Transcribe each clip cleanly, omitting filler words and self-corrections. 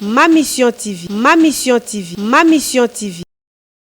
Ma Mission TV, Ma Mission TV, Ma Mission TV.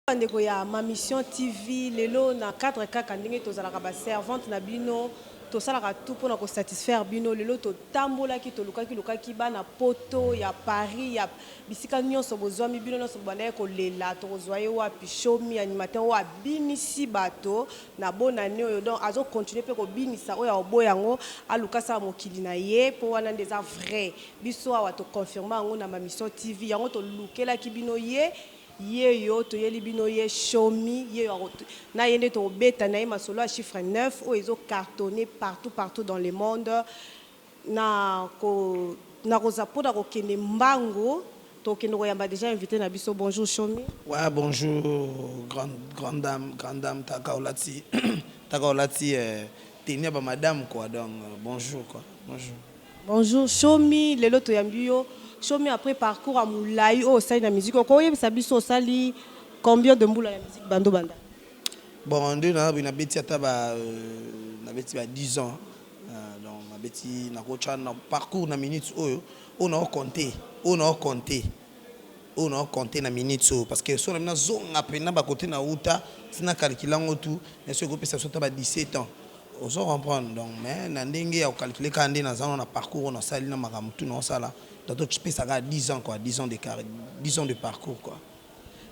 Bandeko ya Ma Mission TV, lelo na cadre kaka ndenge tozalaka ba servante na bino, tosalaka tout mpona kosatisfaire bino. Lelo totambolaki, tolukaki lukaki bana Poto ya Paris, ya bisika nyonso bozwami, bino nyonso bobandaki kolela tokozwa ye wapi? Shomi, animateur oyo abinisi bato na bonane oyo, donc azocontinue mpe kobinisa oyo aoboya yango, aluka asala mokili na ye, mpo wana nde eza vrai. Biso awa toconfirme yango na Ma Mission TV. Yango tolukelaki bino ye, ye yo toyeli bino ye Shomi, ye yo na ye nde tokobeta na ye masolo ya chiffre 9 oyo ezocartonne partout partout dans le monde. Na ko na koza mpona kokende mbangu, tokende koyamba déjà invité na biso. Bonjour Shomi. Ouais, bonjour, grande, grande dame, grande dame, Taka Olati, Taka Olati, tenir ba madame, quoi, donc, bonjour, quoi, bonjour. Bonjour Shomi, lelo toyambi yo Shomi après parcours ya molai oyo osali na musique. Okoyebisa biso osali combien de mbula ya musique bando banda? Bon, nde na nabeti ata ba, nabeti ba 10 ans, donc nabeti nakotya na parcours na minute oyo, oyo naocompte, oyo naocompte, oyo naocompte na minute oyo, parce que so na nazonga mpena bakote na uta ntina calcule yango tu mais so ekopesa biso ata ba 17 ans, ozo comprendre. Donc mais na ndenge ya kocalcule kaka nde naza na parcours oyo nasali na makambo tu naosala, donc topesaka 10 ans, quoi, 10 ans de carrière, 10 ans de parcours, quoi.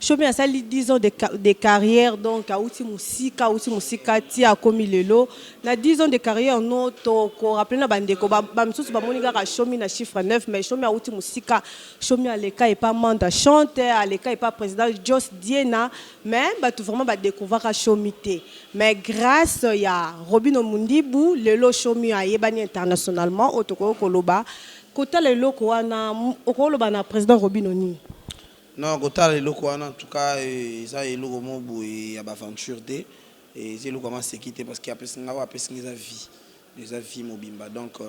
Shomi asali 10 ans de carrière, donc auti mosika, auti mosika ti akomi lelo na 10 ans de carrière. No tokorappeler na bandeko bamisusu bamoni kaka Shomi na chiffre 9, mais Shomi auti mosika. Shomi aleka epa Manda Chante, aleka epa président Jos Diena, mais bato vraiment badécouvraka Shomi te. Mais grâce ya Robino Mundibu, lelo Shomi ayebani internationalement. Oyo tokoki koloba, kotala eloko wana, okoloba na président Robino nini? Non, kotala eloko wana, en tout cas eza eloko moko boye ya baaventure te, eza eloko ya maseki te, parce que apesi nga, oyo apesi nga eza vie, eza vie mobimba. Donc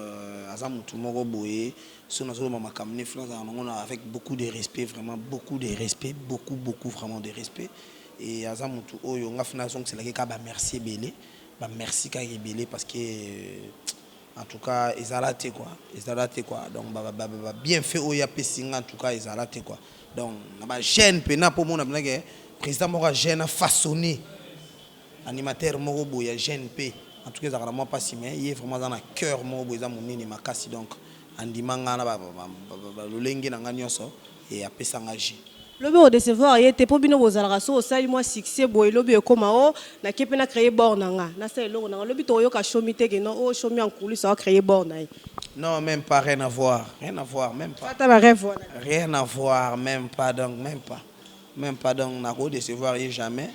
aza motu moko boye so nazoloba makambo ne funa azala nango avec beaucoup de respect, vraiment beaucoup de respect, beaucoup beaucoup vraiment de respect. Et aza motu oyo nga funa azongiselaki kaka bamerci ebele, bamerci kaka ebele, parce que en tout cas ezala te, quoi, ezala te, quoi. Donc bienfait oyo apesi nga, en tout cas ezala te, quoi. Donc na bajeune mpena mpo mona mpena ke président moko ya jeune afaçonné animateur moko boye ya jeune mpe, en tout cas ezalaka na mwa mpasi, mais ye vraiment aza na cœur moko boye eza monene makasi. Donc andima nga na lolenge na nga nyonso e apesanga jus. Lobi odécevoir ye te, mpo bino bozalaka so osali mwa succès boye, lobi ekóma o nake mpe na créer bord na nga, nasala eloko na nga. Lobi tokoyoka Shomi te ke non, o Shomi en coulisse aocréer bord na ye? Non, même pas, rien à voir, rien à voir, même pas. Ata barêve wana? Rien à voir, même pas, donc même pas, même pas. Donc nako décevoir ye jamais.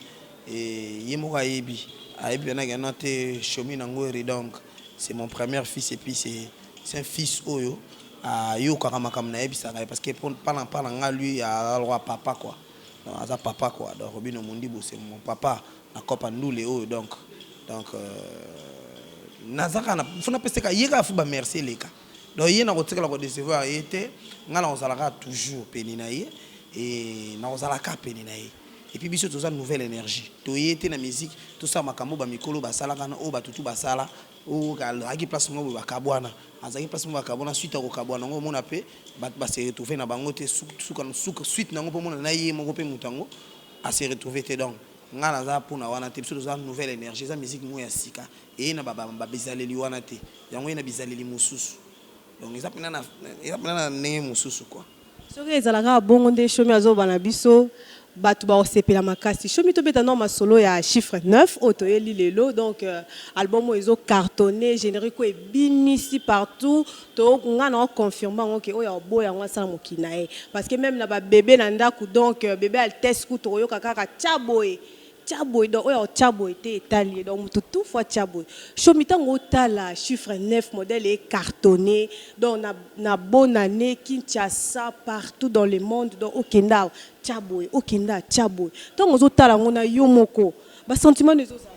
Et ye moko ayebi, ayebi mpena ke non te, Shomi nango eri. Donc c'est mon premier fils et puis c'est un fils oyo ayokaka makambo nayebisaka ye, parce que mpana mpa na nga, lui aza papa, quoi. Donc aza papa, quoi. Donc Robino Mondibo, c'est mon papa na kopa ndule oyo. Donc naza kaka fo napesaka ye kaka fo bamerci eleka. Donc ye nakotikala kodécevoir ye te. Ngai nakozala kaka toujours pene na ye e nakozala kaka pene na ye. Et puis biso toza nouvelle énergie, toye te na musique tosala makambo bamikolo basalaka na oyo batutu basala, oyo azalaki place moko boye bakabwana, azalaki place moko bakabwana, suite ya kokabwana yango omona mpe bato base retrouve na bango te, suka suite nango mpo omona na ye moko mpe moto yango ase retrouve te. Donc ngai naza mpona wana te. Biso toza nouvelle énergie, eza musique moko ya sika, eye na babizaleli wana te, yango ye na bizaleli mosusu. Donc eza mpena na ndenge mosusu, quoi. Soki ezalaka bongo nde Shomi azoba na biso, bato bakosepela makasi. Shomi, tobeta no masolo ya chiffre 9 oyo toyeli lelo. Donc album oyo ezocartonne, générique oyo ebinisi partout. To nga na oconfirme yango ke oyo aboya yango asala mokili na ye, parce que même na babebe na ndako, donc bébé Altesse ku tokoyoka kaka tia boye, tia boye. Donc oyo atia boye te, etali ye. Donc motu tout fois tia boye. Shomi, ntango otala chiffre 9, modèle ecartonné, donc na bonne année, Kinshasa, partout dans le monde, donc okenda awa tia boye, okenda tia boye, ntango ozotala yango na yo moko, basentiment no ezozala?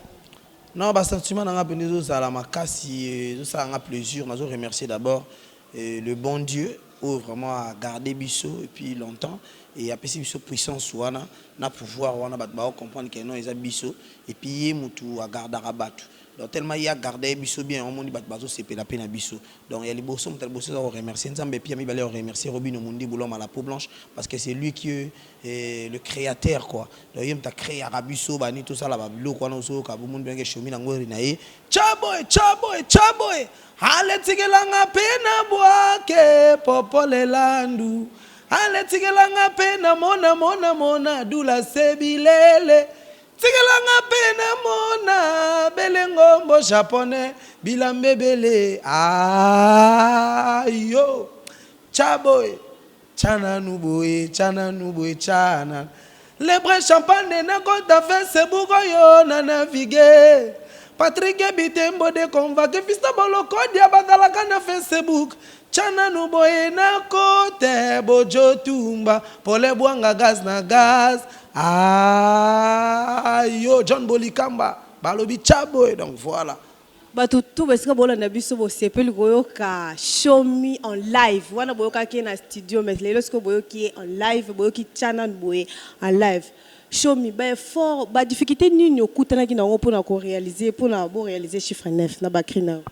Non, basentiment na nga mpenza ezozala makasi, ezosala nga plaisir. Nazo remercier d'abord le bon Dieu oyo vraiment agarde biso et puis longtemps et apesi biso puissance wana na pouvoir wana. Bato bakocomprendre ke non, eza biso. Et puis ye motu agardaka bato. Donc tellement ye agarda ye biso bien, omoni bato bazosepela mpe na biso. Donc ya liboso, moto ya liboso eza koremercier Nzambe, et puis ya mibale ya koremercier Robino Mundibu, l'homme à la peau blanche, parce que c'est lui qui est le créateur, quoi. Donc ye moto acréaka biso, bani tosala babiloko wana. Ozoyoka bomoni ndenge shomi nango eri na ye chaboye chaboye chaboye aletikelanga mpe na bwake popolelandu, aletikelanga mpe na mona mona mona dula sebilele, tikelanga mpe na mona belengombo japonais bilamba ebele ayo tya boye, tya nanu boye, tya nanu boye, tya nanu lebre champagne nakota Facebook oyo na navigue Patrik Bitembo de convake fista bolokodia bazalaka na Facebook, tya nanu boye na kote bojo tumba pole bwanga gaz na gaz ayo John Bolikamba balobi tya boye. Donc voilà. Bato tu esika bolanda biso, bosepeli koyoka Shomi en live wana. Boyokaki ye na studio, mais lelo sikoyo boyoki ye en live, boyoki tya nanu boye en live. Shomi, baeffort, badifficulté nini okutanaki nango mpona koréaliser, mpona boréaliser chiffre 9 na bacri na yo?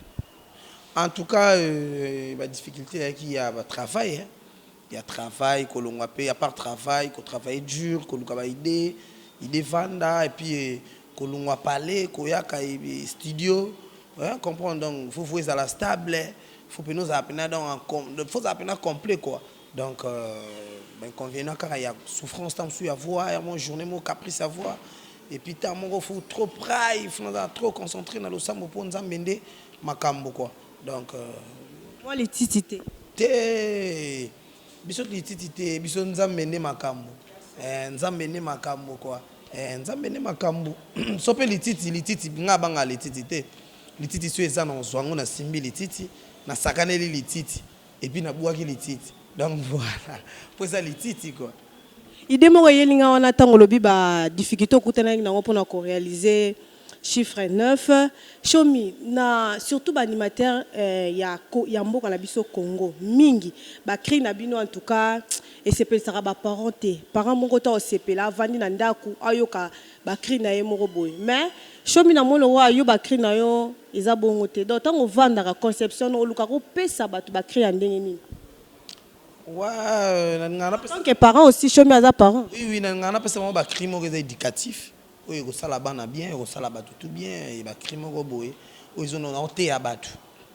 En tout cas, badifficulté eyaki ya batravail, hein. Ya travail, kolongwa mpe à part travail, kotravailler dur, koluka baidée, idée vanda, et puis kolongwa palais koyaka studio, ouais, comprendre. Donc faut ezala stable, faut pena ozala pena, donc faut ozala pena complet, quoi. Donc bainconvénient kaka ya souffrance, ntango mosusu ya voix, ya mo journée mo caprice ya voix, et puis ntango moko faut trop pray, faut nazala trop concentré na losambo mpo Nzambe nde makambo, quoi. Donc mwa lititi te? Te, biso lititi te, biso Nzambe nde makambo. Nzambe nde makambo, quoi. Nzambe nde makambo. So mpe lititi, lititi nga abanga lititi te. Lititi so eza na ozwa yango, nasimbi lititi, nasakaneli lititi, et puis nabwaki lititi. Donc voilà, mpo eza lititi, quoi. Idée moko eyelinga wana ntango olobi badifficulté okutanaki nango mpona koréaliser chiffre 9. Shomi, na surtout baanimateur ya mboka na biso Congo mingi, bacri na bino en tout cas esepelisaka baparent te. Parent moko ta osepela avandi na ndako ayoka bacri na ye moko boye, mais Shomi, na moni oyo ayo bacri na yo eza bongo te. Donc ntango ovandaka conception no, olukaka opesa bato bacri ya ndenge nini? Wa nalingaka napesa Tant que parent aussi, Shomi aza parent. Oui, nalingaka napesa bango bacri moko eza éducatif, oyo ekosala bana bien, ekosala bato tout bien. Bacri moko boye oyo ezonona oteya bato,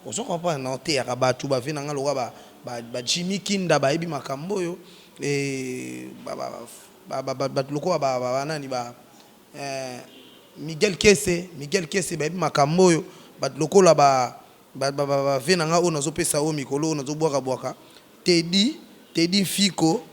ozo comprendre, na oteyaka bato bave na nga lokwa bajimi kinda bayebi makambo oyo, bato lokola banani, ba Miguel Kese, Miguel Kese bayebi makambo oyo, bato lokola bave na nga oyo nazopesa oyo mikolo oyo nazobwakabwaka Tedi, Tedi Fiko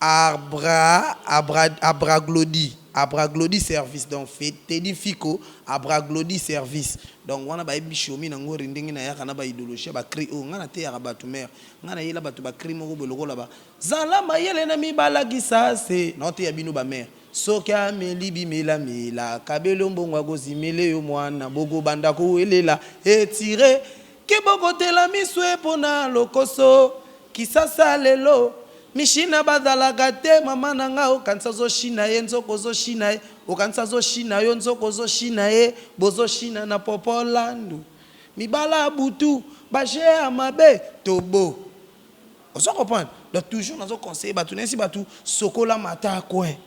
Abra, Abra, Abraglodi, Abraglodi service. Donc Tedi Fiko Abraglodi service. Donc wana bayebi shomi nango ri ndenge nayaka na baidéologie ya bacri oyo ngai nateyaka bato. Mare ngai nayela bato bacri moko boye lokola ba zala mayele na mibalakisa se naoteya bino bamare. Soki ameli bimelamela kabelo mbongo akozimele yo mwana bokobanda kowelela etire ke bokotela miso mpona lokoso kisasa. Lelo mishina bazalaka te. Mama na nga, okanisa ozoshina ye, nzoko ozoshina ye, okanisa azoshina yo, nzoko ozoshina ye, bozoshina na popolandu mibala ya butu baje ya mabe tobo. Ozo comprendre? Donc toujours nazo conseiller bato, nayesi bato sokola mata coin,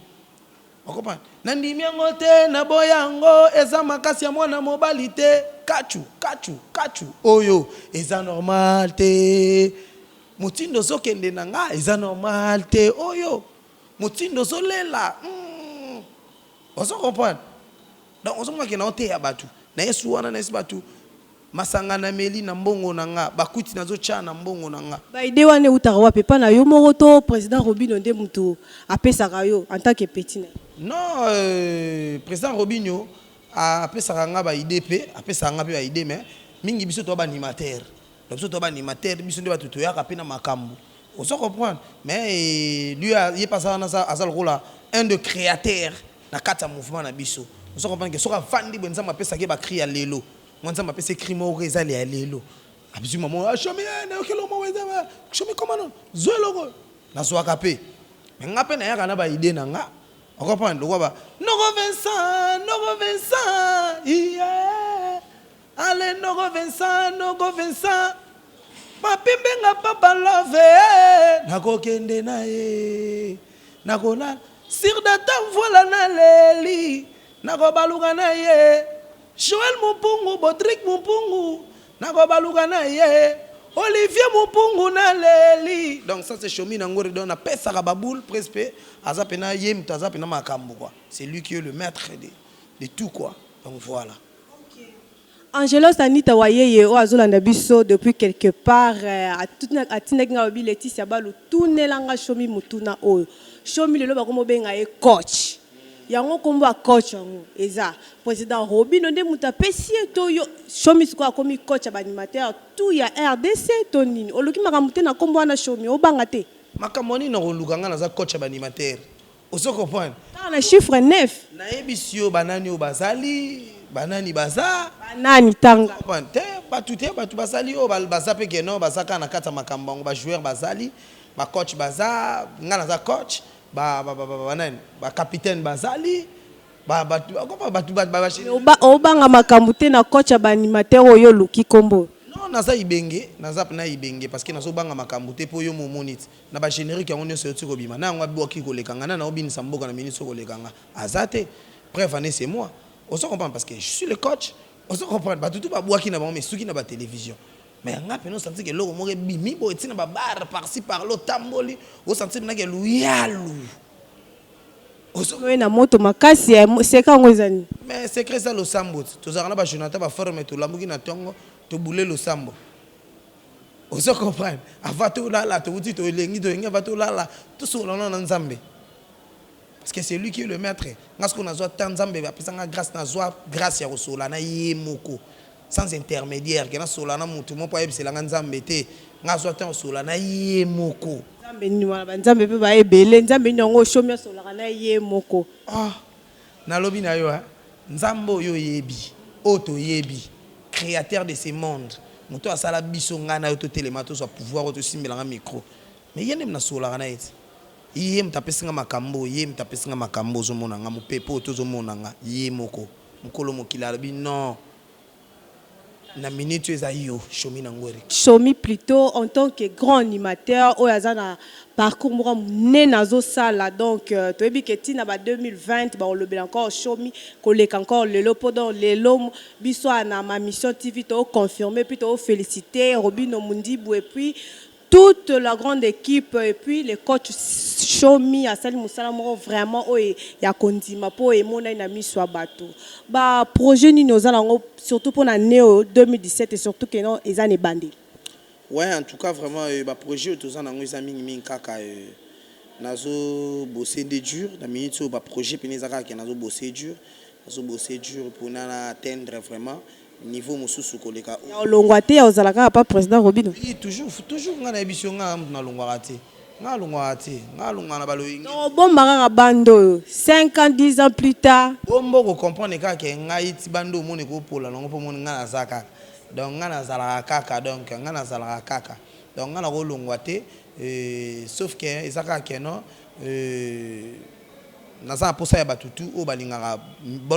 ocomprendre. Nandimi yango te, naboya yango, eza makasi ya mwana mobali te. Kachu kachu kachu oyo eza normal te. Motindo ozokende na nga eza normal te. Oyo motindo ozolela. Ozo comprendre? Donc ozomona ke na oteya bato na yesu wana, nayesi bato masanga na meli na mbongo na nga, bakuti nazotya na mbongo na nga. Baidée wana eutaka wapi? Epa na yo moko to président Robino nde moto apesaka yo en tant que petit na ye? Non, président Robinio apesaka nga baidée mpe apesaka nga mpe baidée, mais mingi biso toa baanimateur. Donc biso toa baanimateur, biso nde bato toyaka mpe na makambo, ozo comprendre. Mais lui ye mpe aza wana, aza lokola un de créateur na kati ya mouvement na biso. Ozo comprendre ke soki avandi boye, Nzambe apesaki ye bacri ya lelo. Mwa Nzambe apesi cri moko eza ya lelo, abizwi mama Shomi, nayoki eloko moko eza Shomi koma no zwa eloko nazwaka mpe. Me nga mpe nayaka na baidée na nga. Ocomprendre? Lokwa ba Noko Vincent, Noko Vincent, yeah. Ale Noko Vincent, Noko Vincent, Papi Mbenga, Papa Love, nakokende na ye, nakolala sur data mvola naleli, nakobaluka na ye, Joel Mupungu, Bodrik Mupungu, nakobaluka na ye, Olivier Mupungu naleli. Donc ça, c'est Shomi Nangori. Donc napesaka baboule presque mpe aza mpena ye moto aza mpena makambo quoi. C'est lui qui est le maître de tout quoi. Donc voilà. Angelos Anita Wayeye oyo azolanda biso depuis quelque part, atindaki nga, alobi: "Leticia Balu, tunelanga Shomi motuna oyo. Shomi lelo bakomobenga ye coach. Yango nkombo ya coach yango eza président Robino nde moto apesi ye to yo? Shomi sikoyo akomi coach ya baanimateur tout ya RDC to nini? Oluki makambo te na nkombo wana, Shomi? Obanga te?" Makambo nini nakoluka? Nga naza coach ya baanimateur, ozo comprendre? Kaka na chiffre 9. Nayebisi yo banani oyo bazali, banani baza. Banani? Tanga. Comprendre te, bato te, bato bazali oyo baza mpe keno baza kaka na kati ya makambo yango. Bajoueur bazali, bacoach baza, nga naza coach, banani, bacapitaine bazali, bato Obanga makambo te na coach ya baanimateur oyo oluki nkombo? Non, naza ibenge, naza mpena ibenge, parce que nazobanga makambo te, mpo yo momoni ti na bagénérique yango nyonso euti kobima na yango, abwaki koleka nga na naobinisa mboka na minisi koleka nga aza te. Preuve ane, c'est moi, ozo comprendre? Parce que je suis le coach, ozo comprendre? Bato tu babwaki na bango, mais soki na batélévision, mais nga mpena osanti ke eloko moko ebimi boye ntina babar par-ci par-là, otamboli, osanti mpenake luyalu. Oye na moto makasi ya seka yango eza nini? Mais secret eza losambo ti. Tozalaka na bajonathan baforme, tolambuki na ntongo, tobule losambo, ozo comprendre? Avant tolala, towuti, toelengi, toyengi, avant tolala, tosokola nano na Nzambe, parce que c'est lui qui est le maître. Nga sikoyo nazwa ta Nzambe apesanga grâce, nazwa grâce ya kosola na ye moko sans intermédiaire, ke nasola na motu moko ayebiselanga Nzambe te. Nga azwa ta kosola na ye moko. Nzambe nini wana? Banzambe mpe baebele. Nzambe nini yango Oshomi asolaka na ye moko? Ah, nalobi na yo, Nzambe oyo oyebi, oyo toyebi, créateur de ce monde, moto asala biso, ngai na yo totelema, tozwa pouvoir oyo tosimbelanga micro, mais ye nde nasololaka na ye ti. Ye moto apesinga makambo, ye moto apesinga makambo. Ozomona nga mopepe oyo, tozomona nga ye moko mokolo mokili alobi non, na minute oyo eza yo Shomi na Ngwere. Shomi, plutôt en tant que grand animateur oyo aza na parcours moko monene azosala, donc toyebi ke ntina ba 2020 bakolobela encore Shomi koleka encore lelo, mpo donc lelo biso na Ma Mission TV toconfirme, puis tofélicité Robino Mundibu et puis toute la grande équipe et puis le coach Shomi asali mosala moko vraiment oyo ya kondima, mpo emonani na miso ya bato. Baprojet nini oza nango, surtout mpona année oyo 2017, et surtout ke non, eza na ebandeli? Ouais, en tout cas vraiment, baprojet oyo toza nango eza mingimingi kaka nazobose nde dur na minute oyo. Baprojet pene eza kaka ke nazobose dur, nazobose dur mpona na atteindre vraiment niveau mosusu koleka. Ya olongwa te, ya ozala kaka pa président Robino? Oui, toujours, toujours. Ngai nayebi so ngai mutu nalongwaka te, ngai alongwaka te, ngai alongwaka na baloyingi. Donc obomba kaka bande oyo 5 ans, 10 ans plus tard? Bombo kocomprendre kaka ke ngai ti bande omoni ekopola nango, mpo omoni ngai naza kaka. Donc ngai nazalaka kaka, donc ngai nazalaka kaka, donc ngai nakolongwa te, sauf ke eza kaka ke non, naza na mposa ya bato tu oyo balingaka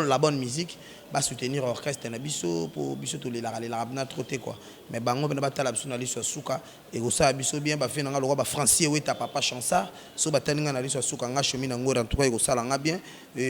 la bonne musique basoutenir orchestre na biso, mpo biso tolelaka lelaka mpena trop te quoi. Mais bango mpena batala biso na liso ya suka, ekosala biso bien. Bafe na nga lokwa bafrancis Eweta, papa Chansard, so batali nga na liso ya suka, nga Shomi na Ngwere, en tout cas ekosala nga bien.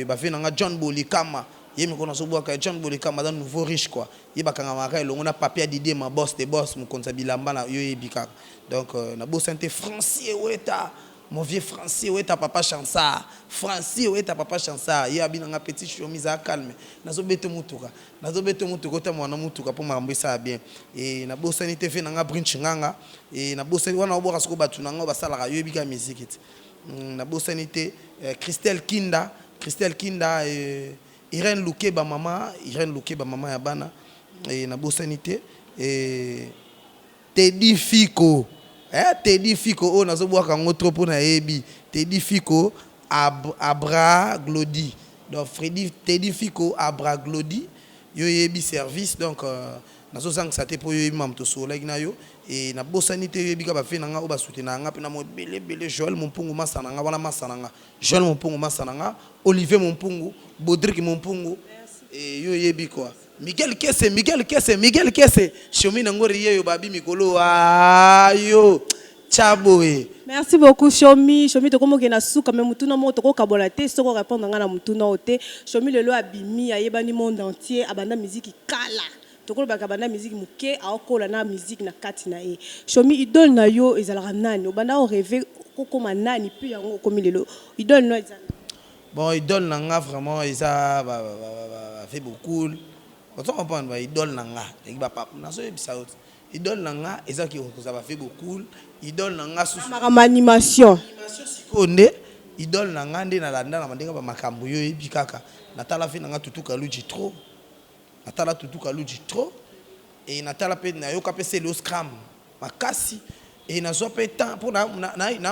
Bafe na nga John Bolikama, ye mikolo nazobwaka John Bolikama aza nouveau riche quoi. Ye bakangamaka elongo na Papi Adidie, ma boss de boss, mokonzi ya bilamba na yo yebi kaka. Donc nabosani te Francis Eweta, mon vieux Francis Eweta, papa Chansard, Francis Eweta, papa Chansard. Ye abi nanga: "Petit Shomi, eza calme, nazobeta mutuka, nazobeta mutuka, otambola na mutuka mpo makambo esala bien." E nabosani te fe nanga Brinch Nganga. E nabosani wana obwaka soko bato nanga oyo basalaka, yo yebi kaka misiki te. Nabosani te Christelle Kinda, Christelle Kinda, Irène Lukeba, mama Irène Lukeba, mama ya bana. E nabosani te Teddy Fiko, Teddy Fiko oyo nazobwaka yango trop mpo nayebi Teddy Fiko Abra Glodi. Donc Fredi Teddy Fiko Abra Glodi, yo yebi service. Donc Nazozangisa te mpo yo oyebi makambo tosololaki na yo e nabosani te. Oyebi ka bafe na nga oyo basoutenaka nga mpe na mo ebele ebele. Joel Mompungu, masa na nga wana, masa na nga Joel Mompungu, masa na nga Olivier Mompungu, Baudric Mompungu e yo oyebi quoi, Miguel Kese, Miguel Kese, Miguel Kese, Shomi nango riyeyo babi mikolo ayo tya boye. Merci beaucoup, Shomi. Shomi, tokomokende na suka, me mutuna moko tokokabola te soki orépondre nga na mutuna oyo te. Shomi, lelo abimi, ayebani monde entier, abanda miziki kala. Tokolobaka abanda miziki moke, aokola na miziki na kati na ye. Shomi, idole na yo ezalaka nani? Obanda orêver kokóma nani? Mpe yango okomi lelo, idole no eza nani? Bon, idole na nga vraiment eza bafe beaucoup. Ozo comprendre, ba idole na nga eki bapapa, nazoyebisa yo te. Idole na nga ezaki kozala bafe beaucoup. Idole na nga susu makambo animation. Animation sikoyo nde idole na nga, nde nalanda na bandenge bamakambo yo oyebi kaka. Natala fe na nga Tutu Kaluji trop, natala Tutu Kaluji trop e natala mpe, nayoka mpe Celeo Scram makasi e nazwa mpe temps mpo na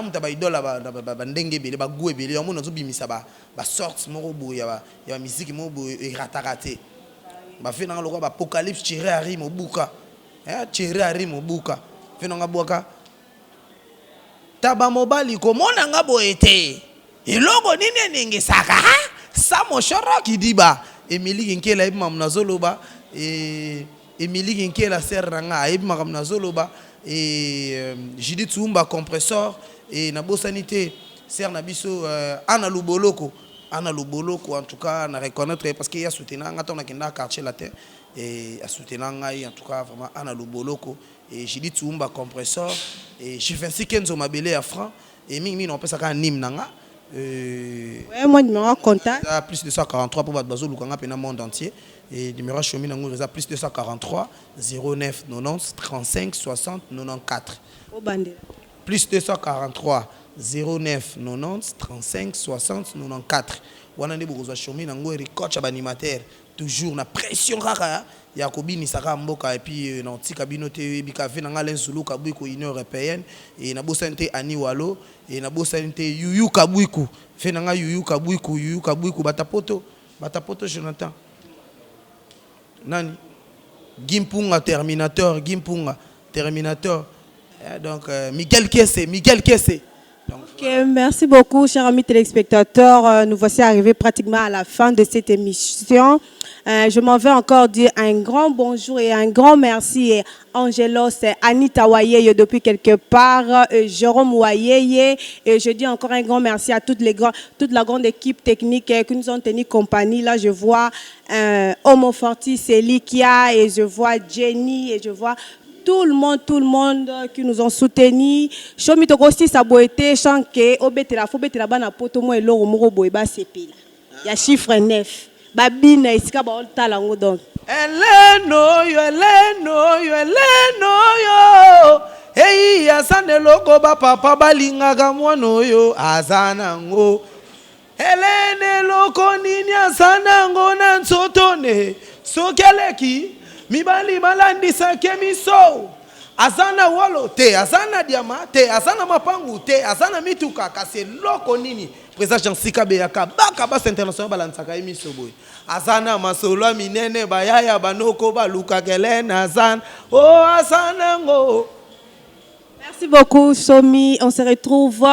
moto ya baidole ya bandenge ebele, bagoût ebele. Yango nazobimisa basorte moko boye ya bamiziki moko boye erataka te. Bafe nanga lokola baApocalypse, Thierry Henry Mobuka, Thierry Henry Mobuka, fe nanga bwaka taba mobali komona nga boye te. Eloko nini eningisaka sa moshoro kidiba? Emili Kinkela ayebi makambo nazoloba. Emili Kinkela, sere na nga, ayebi makambo nazoloba. E Judith Wumba compresseur e nabosani te sere na biso Ana Luboloko, Ana Luboloko. En tout cas na reconnaître parce que ye asoutenaka nga ntango nakendaka Quartier Latin e asoutenaka ngai. En tout cas vraiment, Ana Luboloko et Judith Wumba compresseur et Jivency Kenzo Mabele ya franc et mingi mingi napesaka nime na nga. Ouais, moi numéro contact. Eza plus 243 mpo bato bazoluka nga mpena monde entier. Et numéro Shomi nango eza plus 243 09 90 35 60 94. Obandela. Plus 243 09 90 35 60 94 wana nde bokozwa Shomi nango, coach ya baanimateur, toujours na pression kaka ya kobinisa kaka mboka. Et puis na otika bino te, oyebi ka ve na nga Lenzulu Kabwiku, Union européenne. E nabosani te Ani Walo e nabosani te Yuyu Kabwiku, ve na nga Yuyu Kabwiku, Yuyu Kabwiku, batapoto batapoto, Jonathan nani, Gimpunga Terminateur, Gimpunga Terminateur. Donc Miguel Kese, Miguel Kese. Donc, Ok, merci beaucoup, chers amis téléspectateurs. Nous voici arrivés pratiquement à la fin de cette émission. Je m'en vais encore dire un grand bonjour et un grand merci à Angelos, Anita Wayeye depuis quelque part, Jérôme Wayeye. Et je dis encore un grand merci à toute la grande équipe technique qui nous ont tenu compagnie. Là, je vois Homo Fortis et Likia, et je vois Jenny, et je vois tout le monde qui nous ont soutenus. Shomi, tokosisa boye te sans que obetela, faut betela bana poto mo eloko moko boye basepela. Ya chiffre 9. Babina esika baotala yango donc. Eleno oyo, eleno oyo, eleno oyo eyi aza na eloko bapapa balingaka mwana oyo aza nango. Elene, eloko nini aza nango na nzoto ne soki aleki mibali balandisake miso? Aza na wolo te, aza na diama te, aza na mapangu te, aza na mituka, kasi eloko nini président Jansi Kabeyaka baka base international balandisaka ye miso boye? Aza na masolo ya minene, bayaya banoko balukaka Elene, aza o aza nango. Merci beaucoup, Somi. On se retrouve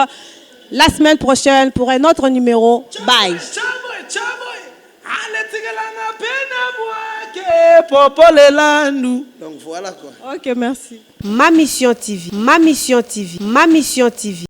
la semaine prochaine pour un autre numéro. Bye. Chaboy, chaboy, aletikelanga mpe na bwake popolelandu. Donc voilà quoi. Ok, merci. Ma Mission TV, Ma Mission TV, Ma Mission TV.